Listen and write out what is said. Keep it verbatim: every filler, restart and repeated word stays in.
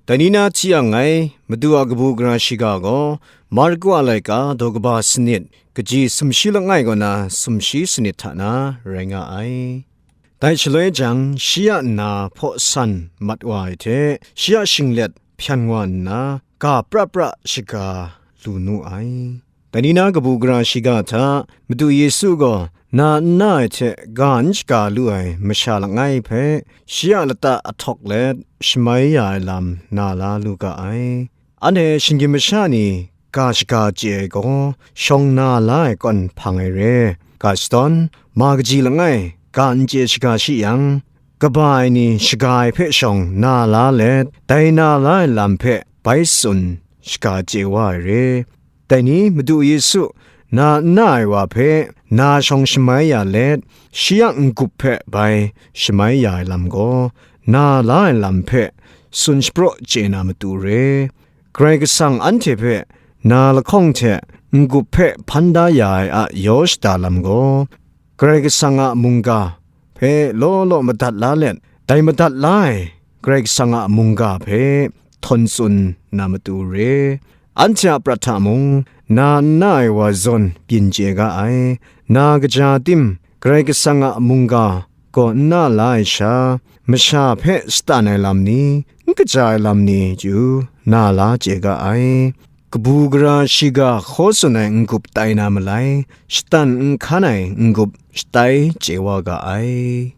Dai ni na hti yang ngai, Madu a kabu gara shiga gaw, Marku a laika daw kaba sanit, kaji sumshi langai kaw na sumshi sanit hta na rai nga ai. Dai shaloi jang, shi a nna hpaw san mat wa ai hte, shi a shinglet hpyan wa nna, ga pra pra shaga lu nu ai. Dai ni na kabu gara shiga hta, Madu Yesu gaw na n na ai hte ga n shaga lu ai masha langai hpe, shi a lata ahtawk let shamai ya ai lam na la lu ga ai. Anhte shinggyim masha ni ga shaga chye ai gaw, shawng na la ai kawn hpang ai re. Ga shadawn, ma kaji langai, ga n chye shaga shi yang, kaba ai ni shaga ai hpe shawng na la let, dai na la ai lam hpe bai tsun shaga chye wa ai re. Dai ni Madu Yesu na n na ai wa hpe na shawng shamai ya let, shi a n-gup hpe bai shamai ya ai lam gaw, na la ai lam hpe tsun shapraw chye na matu re. Karai Kasang anhte hpe na lahkawng hte n-gup hpe hpan da ya ai a yaw shada lam gaw, Karai Kasang a mungga hpe law law madat la let, dai madat la ai Karai Kasang a mungga hpe htawn tsun na matu re. Anhte a prat hta mung, na n na ai wa zawn byin chye ga ai. Na kaja tim, Karai Kasang a mungga gaw n na la ai sha, masha hpe shatan ai lam ni, n kaja ai lam ni chyu na la chye ga ai. Kabu gara shiga hkaw tsun ai n-gup tai na malai, shatan n hkan ai n-gup shatai chye wa ga ai.